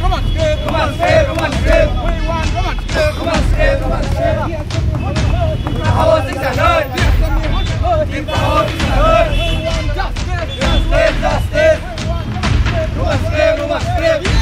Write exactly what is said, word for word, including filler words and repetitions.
Roman script, Roman script, Roman script. We want Roman script, Roman script, Roman script. Tipra House is a nerd. Tipra House is a nerd. We want justice, justice, justice. We want Roman script, Roman script.